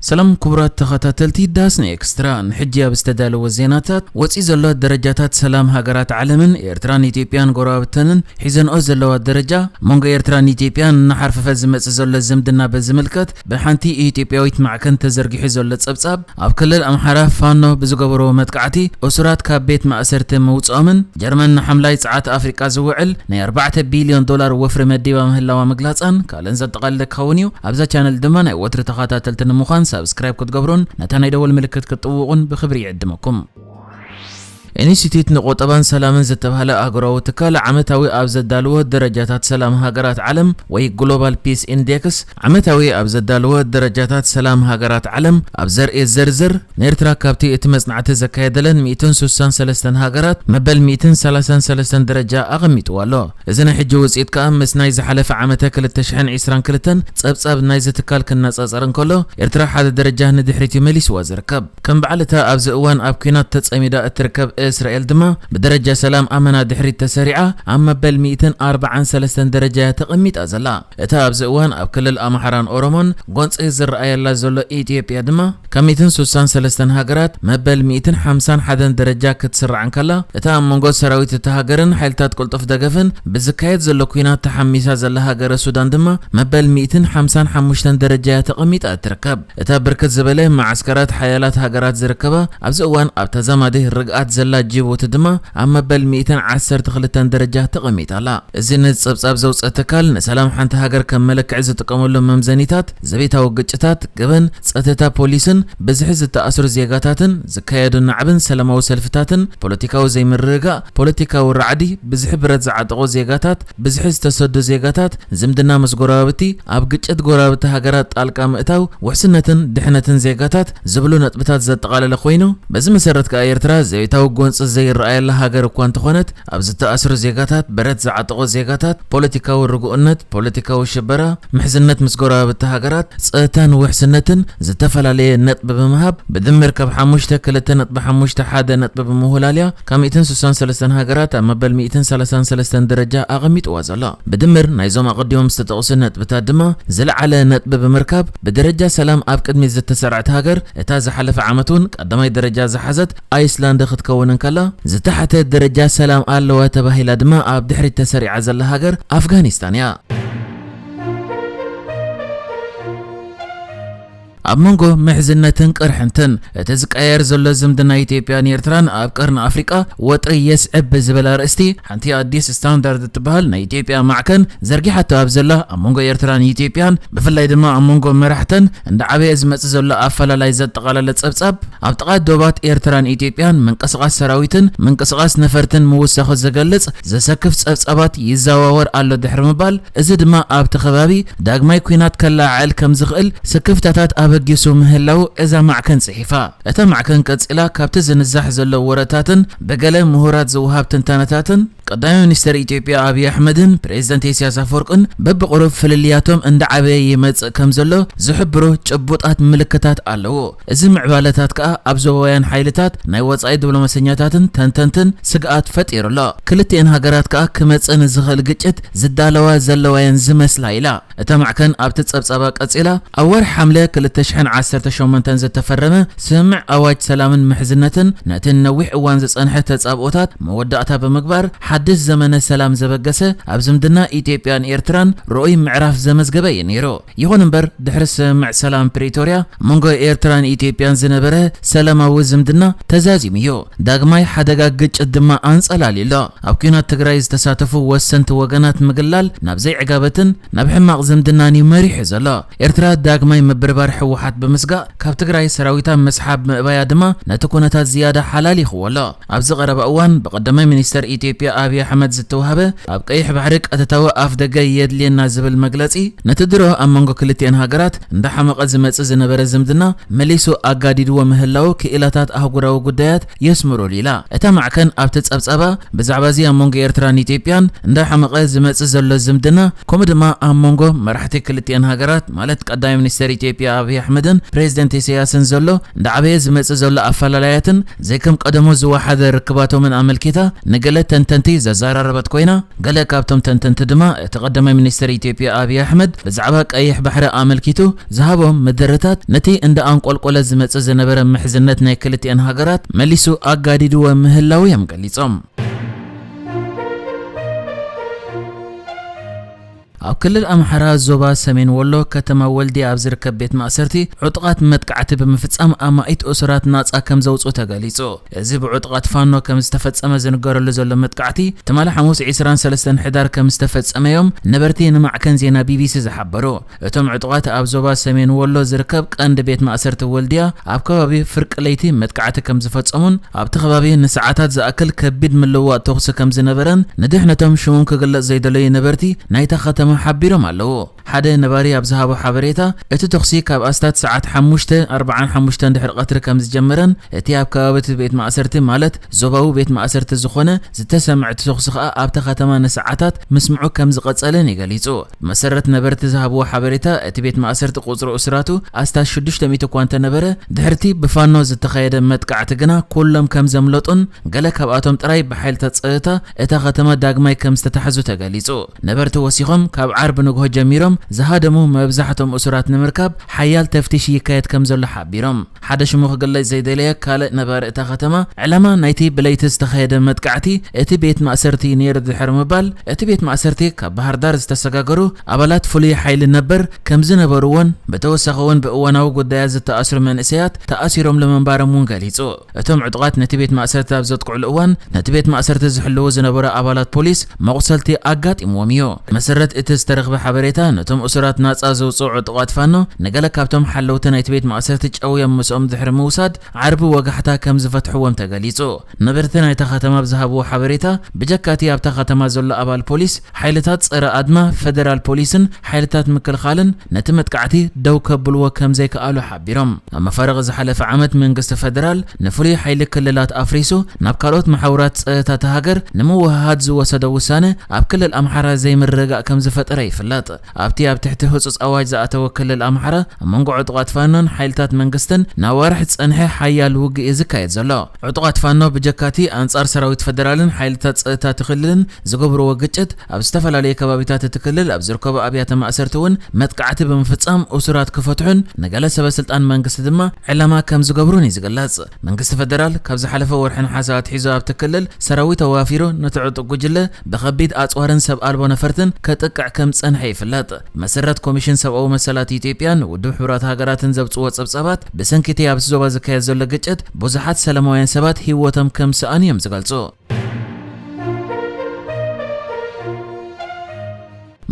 ሰላም ክቡራት ተኸታተልቲ ዳስና ኤክስትራ፣ ንሕጂ ኣብ ዝተዳለወ ዜናታት፣ ወፂ ዘሎ ደረጃታት ሰላም ሃገራት ዓለምን ኤርትራን ኢትዮጵያን ጎረባብተንን ሒዘንኦ ዘለዋ ደረጃ፣ መንጎ ኤርትራን ኢትዮጵያን እናሓርፈፈ ዝመፅእ ዘሎ ዝምድና በዝምልከት ብሓንቲ ኢትዮጵያዊት ማዕከን ተዘርጊሑ ዘሎ ጸብጻብ፣ ኣብ ክልል ኣምሓራ ፋኖ ብዝገበርዎ መጥቃዕቲ እሱራት ካብ ቤት ማእሰርቲ ምውፅኦምን ጀርመን ንሓምላይ ፀዓት ኣፍሪቃ ዝውዕል ናይ ኣርባዕተ ቢልዮን ዶላር ወፍሪ መዲባ ምህላዋ ምግላፃን ካልእን ዘጠቓልል ክኸውን እዩ። ኣብዛ ቻነል ድማ ናይ ወትሪ ተኸታተልቲ ንምዃን ሳብስክራይብ ክትገብሩን ነታ ናይ ደወል ምልክት ክትጥውቑን ብክብሪ ይዕድመኩም። ኢንስቲትዩት ንቁጠባን ሰላምን ዝተባህለ ኣህጉራዊ ትካል ዓመታዊ ኣብ ዘዳለዎ ደረጃታት ሰላም ሃገራት ዓለም ወይ ግሎባል ፒስ ኢንዴክስ ዓመታዊ ኣብ ዘዳለዎ ደረጃታት ሰላም ሃገራት ዓለም ኣብ ዘርኢ ዝርዝር፣ ንኤርትራ ካብቲ እቲ መጽናዕቲ ዘካየደለን ሚእትን ስሳን ሰለስተን ሃገራት መበል ሚእትን ሰላሳን ሰለስተን ደረጃ ኣቐሚጥዋ ኣሎ። እዚ ናይ ሕጂ ውጽኢት ከኣ ምስ ናይ ዝሓለፈ ዓመተ ክልተ ሽሕን ዕስራን ክልተን ጸብጻብ ናይዚ ትካል ክነጻጸር እንከሎ፣ ኤርትራ ሓደ ደረጃ ንድሕሪት እዩ መሊስዋ ዝርከብ። ከም በዓል እታ ኣብዚ እዋን ኣብ ኲናት ተጸሚዳ እትርከብ እስራኤል ድማ፣ ብደረጃ ሰላም ኣመና ድሕሪት ተሰሪዓ ኣብ መበል ሚእትን ኣርባዓን ሰለስተን ደረጃ እያ ተቐሚጣ ዘላ። እታ ኣብዚ እዋን ኣብ ክልል ኣምሓራን ኦሮሞን ጎንጺ ዝረኣየላ ዘሎ ኢትዮጵያ ድማ፣ ካብ ሚእትን ስሳን ሰለስተን ሃገራት መበል ሚእትን ሓምሳን ሓደን ደረጃ ክትስራዕ እንከላ፣ እታ ኣብ መንጎ ሰራዊት እታ ሃገርን ሓይልታት ቅልጡፍ ደገፍን ብዝካየድ ዘሎ ኲናት ተሓሚሳ ዘላ ሃገረ ሱዳን ድማ፣ መበል ሚእትን ሓምሳን ሓሙሽተን ደረጃ እያ ተቐሚጣ እትርከብ። እታ ብርክት ዝበለ መዓስከራት ሓያላት ሃገራት ዝርከባ፣ ኣብዚ እዋን ኣብ ተዛማዲ ርግኣት ዘላ ጅቡቲ ድማ ኣብ መበል ሚእትን ዓሰርተ ክልተን ደረጃ ተቐሚጣ ኣላ። እዚ ነዚ ጸብጻብ ዘውጽአ ትካል፣ ንሰላም ሓንቲ ሃገር ከም መለክዒ ዝጥቀመሉ መምዘኒታት፣ ዘቤታዊ ግጭታት፣ ገበን፣ ጸጥታ ፖሊስን፣ ብዝሒ ዝተኣስሩ ዜጋታትን፣ ዝካየዱ ናዕብን ሰላማዊ ሰልፍታትን፣ ፖለቲካዊ ዘይምርግጋእ፣ ፖለቲካዊ ራዕዲ፣ ብዝሒ ብረት ዝዓጠቑ ዜጋታት፣ ብዝሒ ዝተሰዱ ዜጋታት፣ ዝምድና ምስ ጎረባብቲ፣ ኣብ ግጭት ጎረባብቲ ሃገራት ጣልቃ ምእታው፣ ውሕስነትን ድሕነትን ዜጋታት ዝብሉ ነጥብታት ዘጠቓለለ ኮይኑ፣ በዚ መሰረት ከኣ ኤርትራ ዘቤታዊ ጎንጺ ዘይረኣየላ ሃገር እኳ እንተኾነት፣ ኣብ ዝተኣስሩ ዜጋታት፣ ብረት ዝዓጠቑ ዜጋታት፣ ፖለቲካዊ ርጉእነት፣ ፖለቲካዊ ሽበራ፣ ምሕዝነት ምስ ጎረባብቲ ሃገራት፣ ጸጥታን ውሕስነትን ዝተፈላለየ ነጥቢ ብምሃብ፣ ብድምር ካብ ሓሙሽተ ክልተ ነጥቢ ሓሙሽተ ሓደ ነጥቢ ብምውላልያ፣ ካብ ሚእትን ስሳን ሰለስተን ሃገራት ኣብ መበል ሚእትን ሰላሳን ሰለስተን ደረጃ ኣቐሚጥዋ ዘሎ። ብድምር ናይዞም ኣቐዲሞም ዝተጠቕሱ ነጥብታት ድማ ዝለዓለ ነጥቢ ብምርካብ፣ ብደረጃ ሰላም ኣብ ቅድሚት ዝተሰርዐት ሃገር፣ እታ ዝሓለፈ ዓመት እውን ቀዳማይ ደረጃ ዝሓዘት ኣይስላንድ ክትከውን እንከላ፣ ዝተሓተ ደረጃ ሰላም ኣለዋ ተባሂላ ድማ ኣብ ድሕሪት ተሰሪዓ ዘላ ሃገር ኣፍጋኒስታን እያ። ኣብ መንጎ ምሕዝነትን ቅርሕንትን፣ እቲ ዝቀየር ዘሎ ዝምድና ኢትዮጵያን ኤርትራን ኣብ ቀርኒ ኣፍሪቃ ወጥሪ የስዕብ ብዝብል ኣርእስቲ፣ ሓንቲ ኣዲስ ስታንዳርድ እትበሃል ናይ ኢትዮጵያ ማዕከን ዘርጊሓቶ ኣብ ዘላ፣ ኣብ መንጎ ኤርትራን ኢትዮጵያን፣ ብፍላይ ድማ ኣብ መንጎ መራሕተን እንዳዓበየ ዝመጽእ ዘሎ ኣፈላላይ ዘጠቓለለ ጸብጻብ፣ ኣብ ጥቓ ዶባት ኤርትራን ኢትዮጵያን ምንቅስቓስ ሰራዊትን ምንቅስቓስ ነፈርትን ምውሳኹ ዝገልጽ ዘሰክፍ ጸብጻባት ይዘዋወር ኣሎ ድሕሪ ምባል፣ እዚ ድማ ኣብቲ ከባቢ ዳግማይ ኲናት ከለዓዕል ከም ዝኽእል ስክፍታታት ኣበጊሱ ምህላው እዛ ማዕከን ጽሒፋ። እታ ማዕከን ቀጺላ፣ ካብቲ ዝንዛሕ ዘሎ ወረታትን ብገለ ምሁራት ዝወሃብ ትንታነታትን፣ ቀዳማይ ሚኒስተር ኢትዮጵያ ኣብይ ኣሕመድን ፕሬዝደንት ኢሳያስ ኣፈወርቅን በብቑሩብ ፍልልያቶም እንዳዓበየ ይመጽእ ከም ዘሎ ዝሕብሩ ጭቡጣት ምልክታት ኣለዉ። እዚ ምዕባለታት ከኣ ኣብ ዞባውያን ሓይልታት፣ ናይ ወጻኢ ዲፕሎማሰኛታትን ተንተንትን ስግኣት ፈጢሩ ኣሎ። ክልቲኤን ሃገራት ከኣ ክመጽእ ንዝኽእል ግጭት ዝዳለዋ ዘለዋ እየን ዝመስላ ኢላ። እታ ማዕከን ኣብቲ ጸብጻባ ቀጺላ፣ ኣብ ወርሒ ሓምለ ክልተ ሽሕን ዓሰርተ ሸሞንተን ዝተፈረመ ስምምዕ ኣዋጅ ሰላምን ምሕዝነትን ነቲ ነዊሕ እዋን ዝጸንሐ ተጻብኦታት መወዳእታ ብምግባር፣ ሓድሽ ዘመነ ሰላም ዘበገሰ፣ ኣብ ዝምድና ኢትዮጵያን ኤርትራን ርኡይ ምዕራፍ ዘመዝገበ እዩ ነይሩ። ይኹን እምበር፣ ድሕሪ ስምምዕ ሰላም ፕሪቶርያ፣ መንጎ ኤርትራን ኢትዮጵያን ዝነበረ ሰላማዊ ዝምድና ተዛዚሙ እዩ። ዳግማይ ሓደጋ ግጭት ድማ ኣንጸላልዩ ኣሎ። ኣብ ኲናት ትግራይ ዝተሳተፉ ወሰንቲ ወገናት ምግላል ናብ ዘይዕጋበትን ናብ ሕማቕ ዝምድናን እዩ መሪሑ ዘሎ። ኤርትራ ዳግማይ ምብርባር ህወሓት ብምስጋእ፣ ካብ ትግራይ ሰራዊታ ምስሓብ ምእባያ ድማ ነቲ ኩነታት ዝያዳ ሓላሊኽዎ ኣሎ። ኣብዚ ቀረባ እዋን ብቀዳማይ ሚኒስተር ኢትዮጵያ ኣብይ ኣሕመድ ዝተዋህበ ኣብ ቀይሕ ባሕሪ ቀጥታዊ ኣፍ ደገ የድልየና ዝብል መግለጺ፣ ነቲ ድሮ ኣብ መንጎ ክልቲኤን ሃገራት እንዳሓመቐ ዝመጽእ ዝነበረ ዝምድና መሊሱ ኣጋዲድዎ ምህላው ክኢላታት ኣህጉራዊ ጉዳያት የስምሩሉ ኢላ። እታ ማዕከን ኣብቲ ጸብጻባ ብዛዕባ እዚ ኣብ መንጎ ኤርትራን ኢትዮጵያን እንዳሓመቐ ዝመጽእ ዘሎ ዝምድና፣ ከምኡ ድማ ኣብ መንጎ መራሕቲ ክልቲኤን ሃገራት፣ ማለት ቀዳማይ ሚኒስተር ኢትዮጵያ ኣብይ ኣሕመድን ፕሬዝደንት ኢሳያስን ዘሎ እንዳዓበየ ዝመጽእ ዘሎ ኣፈላላያትን ዘይከም ቀደሙ ዝወሓደ ርክባቶምን ኣመልኪታ፣ ንገለ ተንተንቲ ዘዘራረበት ኮይና፣ ገለ ካብቶም ተንተንቲ ድማ እቲ ቀዳማይ ሚኒስትር ኢትዮጵያ ኣብይ ኣሕመድ ብዛዕባ ቀይሕ ባሕሪ ኣመልኪቱ ዝሃቦም መደረታት ነቲ እንዳ ኣንቆልቆለ ዝመጽእ ዝነበረ ምሕዝነት ናይ ክልቲአን ሃገራት መሊሱ ኣጋዲድዎ ምህላው እዮም ገሊጾም። ኣብ ክልል ኣምሓራ ዞባ ሰሜን ወሎ ከተማ ወልዲያ ኣብ ዝርከብ ቤት ማእሰርቲ ዕጡቓት መጥቃዕቲ ብምፍጻም ኣማኢት እሱራት ናጻ ከም ዘውጽኡ ተገሊጹ። እዚ ብዕጡቓት ፋኖ ከም ዝተፈጸመ ዝንገረሉ ዘሎ መጥቃዕቲ ትማሊ ሓሙስ ዕስራን ሰለስተን ሕዳር ከም ዝተፈጸመ እዮም ነበርቲ ንማዕከን ዜና ቢቢሲ ዝሓበሩ። እቶም ዕጡቓት ኣብ ዞባ ሰሜን ወሎ ዝርከብ ቀንዲ ቤት ማእሰርቲ ወልዲያ ኣብ ከባቢ ፍርቂ ለይቲ መጥቃዕቲ ከም ዝፈጸሙን ኣብቲ ከባቢ ንሰዓታት ዝኣክል ከቢድ ምልውዋጥ ተኹሲ ከም ዝነበረን ንድሕነቶም ሽሞም ክግለጽ ዘይደለዩ ነበርቲ ናይታ ከተማ ሓቢሮም ኣለዉ። ሓደ ነባሪ ኣብ ዝሃቦ ሓበሬታ፣ እቲ ተኹሲ ካብ ኣስታት ሰዓት ሓሙሽተ ኣርብዓን ሓሙሽተን ድሕሪ ቀትሪ ከም ዝጀመረን እቲ ኣብ ከባቢ እቲ ቤት ማእሰርቲ ማለት ዞባዊ ቤት ማእሰርቲ ዝኾነ ዝተሰምዐ ተኹሲ ከኣ ኣብታ ከተማ ንሰዓታት ምስምዑ ከም ዝቐጸለን እዩ ገሊጹ። መሰረት ነበርቲ ዝሃብዎ ሓበሬታ፣ እቲ ቤት ማእሰርቲ ቁጽሪ እሱራቱ ኣስታት ሽዱሽተ ሚእቲ እኳ እንተነበረ፣ ድሕርቲ ብፋኖ ዝተኻየደ መጥቃዕቲ ግና ኩሎም ከም ዘምለጡን ገለ ካብኣቶም ጥራይ ብሓይልታት ጸጥታ እታ ከተማ ዳግማይ ከም ዝተታሕዙ ተገሊጹ። ነበርቲ ወሲኾም፣ ካብ ዓርቢ ንግሆ ጀሚሮም ዝሃደሙ መብዛሕቶም እሱራት ንምርካብ ሓያል ተፍትሽ ይካየድ ከም ዘሎ ሓቢሮም። ሓደ ሽሙ ክግለጽ ዘይደለየ ካልእ ነባሪ እታ ከተማ፣ ዕላማ ናይቲ ብለይቲ ዝተኻየደ መጥቃዕቲ እቲ ቤት ማእሰርቲ እዩ ነይሩ ድሕሪ ምባል፣ እቲ ቤት ማእሰርቲ ካብ ባህር ዳር ዝተሰጋገሩ ኣባላት ፍሉይ ሓይሊ ነበር ከም ዝነበርዎን ብተወሳኺ እውን ብእዋናዊ ጉዳያት ዝተኣስሩ መንእሰያት ተኣሲሮምሉ ምንባሮም እውን ገሊጹ። እቶም ዕጡቓት ነቲ ቤት ማእሰርቲ ኣብ ዘጥቅዕሉ እዋን፣ ነቲ ቤት ማእሰርቲ ዝሕልዉ ዝነበሩ ኣባላት ፖሊስ መቑሰልቲ ኣጋጢምዎም እዩ። መሰረት እቲ ዝተረኽበ ሓበሬታ፣ ነቶም እሱራት ናጻ ዘውጽኡ ዕጡቓት ፋኖ፣ ንገለ ካብቶም ሓለውቲ ናይቲ ቤት ማእሰርቲ ጨውዮም ምስኦም ድሕሪ ምውሳድ፣ ዓርቢ ወጋሕታ ከም ዝፈትሕዎም ተገሊጹ። ነበርቲ ናይታ ከተማ ብዝሃብዎ ሓበሬታ፣ ብጀካቲ ኣብታ ከተማ ዘሎ ኣባል ፖሊስ፣ ሓይልታት ጸረ ኣድማ፣ ፈደራል ፖሊስን ሓይልታት ምክልኻልን ነቲ መጥቃዕቲ ደው ከብልዎ ከም ዘይከኣሉ ሓቢሮም። ኣብ መፋርቕ ዝሓለፈ ዓመት መንግስቲ ፈደራል ንፍሉይ ሓይሊ ክልላት ኣፍሪሱ ናብ ካልኦት መሓውራት ጸጥታ እታ ሃገር ንምውህሃድ ዝወሰዶ ውሳነ ኣብ ክልል ኣምሓራ ዘይምርግጋእ ከም ዝፈጠረ ይፍለጥ። ኣብቲ ኣብ ትሕቲ ህጹጽ ኣዋጅ ዝኣተወ ክልል ኣምሓራ ኣብ መንጎ ዕጡቓት ፋኖን ሓይልታት መንግስትን ንኣዋርሕ ዝጸንሐ ሓያል ውግእ እዩ ዝካየድ ዘሎ። ዕጡቓት ፋኖ ብጀካቲ ኣንጻር ሰራዊት ፈደራልን ሓይልታት ጸጥታ እቲ ክልልን ዝገብርዎ ግጭት ኣብ ዝተፈላለዩ ከባቢታት እቲ ክልል ኣብ ዝርከቡ ኣብያተ ማእሰርቲ እውን መጥቃዕቲ ብምፍጻም እሱራት ክፈትሑን ንገለ ሰበ ስልጣን መንግስቲ ድማ ዕላማ ከም ዝገብሩን እዩ ዝግለጽ። መንግስቲ ፈደራል ካብ ዝሓለፈ ወርሒ ነሓሰ ኣትሒዙ ኣብቲ ክልል ሰራዊት ኣዋፊሩ ነቲ ዕጡቕ ጉጅለ ብኸቢድ ኣጽዋርን ሰብ ኣልቦ ነፈርትን ከጥቅዕ ከም ዝጸንሐ ይፍለጥ። መሰረት ኮሚሽን ሰብኣዊ መሰላት ኢትዮጵያን ውድብ ሕቡራት ሃገራትን ዘውጽዎ ጸብጻባት ብሰንኪ እቲ ኣብቲ ዞባ ዝካየድ ዘሎ ግጭት ብዙሓት ሰላማውያን ሰባት ህይወቶም ከም ዝሰኣኑ እዮም ዝገልጹ።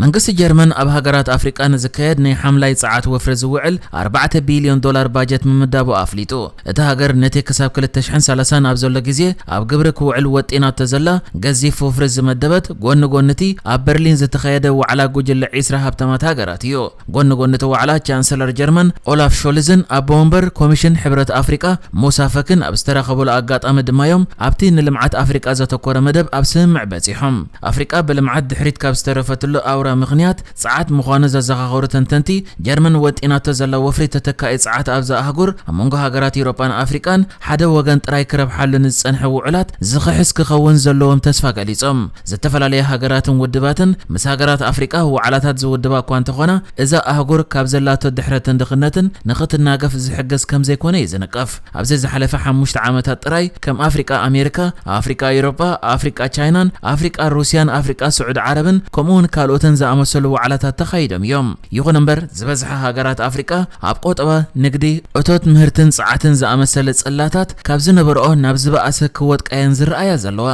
መንግስቲ ጀርመን ኣብ ሃገራት ኣፍሪቃ ንዝካየድ ናይ ሓምላይ ጸዓት ወፍሪ ዝውዕል ኣርባዕተ ቢልዮን ዶላር ባጀት ምምዳቡ ኣፍሊጡ። እታ ሃገር ነቲ ክሳብ ክልተ ሽሕን ሰላሳን ኣብ ዘሎ ግዜ ኣብ ግብሪ ክውዕል ወጢናቶ ዘላ ገዚፍ ወፍሪ ዝመደበት፣ ጎኒ ጎኒ እቲ ኣብ በርሊን ዝተኻየደ ዋዕላ ጉጅለ ዒስራ ሃብታማት ሃገራት እዩ። ጎኒ ጎኒ እቲ ዋዕላ፣ ቻንሰለር ጀርመን ኦላፍ ሾልዝን ኣቦ ወንበር ኮሚሽን ሕብረት ኣፍሪቃ ሙሳ ፈክን ኣብ ዝተራኸቡሉ ኣጋጣሚ ድማዮም ኣብቲ ንልምዓት ኣፍሪቃ ዘተኮረ መደብ ኣብ ስምምዕ በጺሖም። ኣፍሪቃ ብልምዓት ድሕሪት ካብ ዝተረፈትሉ ኣውራ ምኽንያት ጸዓት ምዃኑ ዘዘኻኸሩ ተንተንቲ፣ ጀርመን ወጢናቶ ዘላ ወፍሪ ተተካኢ ጸዓት ኣብዛ ኣህጉር ኣብ መንጎ ሃገራት ኤውሮጳን ኣፍሪቃን ሓደ ወገን ጥራይ ክረብሓሉ ንዝጸንሐ ውዕላት ዝኽሕስ ክኸውን ዘለዎም ተስፋ ገሊጾም። ዝተፈላለያ ሃገራትን ውድባትን ምስ ሃገራት ኣፍሪቃ ዋዕላታት ዝውድባ እኳ እንተኾና፣ እዛ ኣህጉር ካብ ዘላቶ ድሕረትን ድኽነትን ንኽትናገፍ ዝሕግዝ ከም ዘይኮነ እዩ ዝንቀፍ። ኣብዚ ዝሓለፈ ሓሙሽተ ዓመታት ጥራይ ከም ኣፍሪቃ ኣሜሪካ፣ ኣፍሪቃ ኤውሮጳ፣ ኣፍሪቃ ቻይናን ኣፍሪቃ ሩስያን ኣፍሪቃ ስዑዲ ዓረብን ከምኡ እውን ካልኦትን ዝኣመሰሉ ዋዕላታት ተኻይዶም እዮም። ይኹን እምበር ዝበዝሓ ሃገራት ኣፍሪቃ ኣብ ቆጠባ፣ ንግዲ፣ እቶት ምህርትን ጸዓትን ዝኣመሰለ ጽላታት ካብ ዝነበርኦ ናብ ዝበኣሰ ክወድቃ እየን ዝረኣያ ዘለዋ።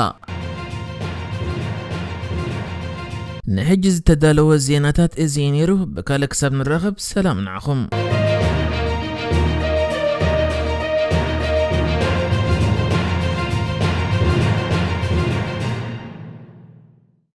ንሕጂ ዝተዳለወ ዜናታት እዚ እዩ ነይሩ። ብካልእ ክሳብ ንራኸብ ሰላም ንዓኹም።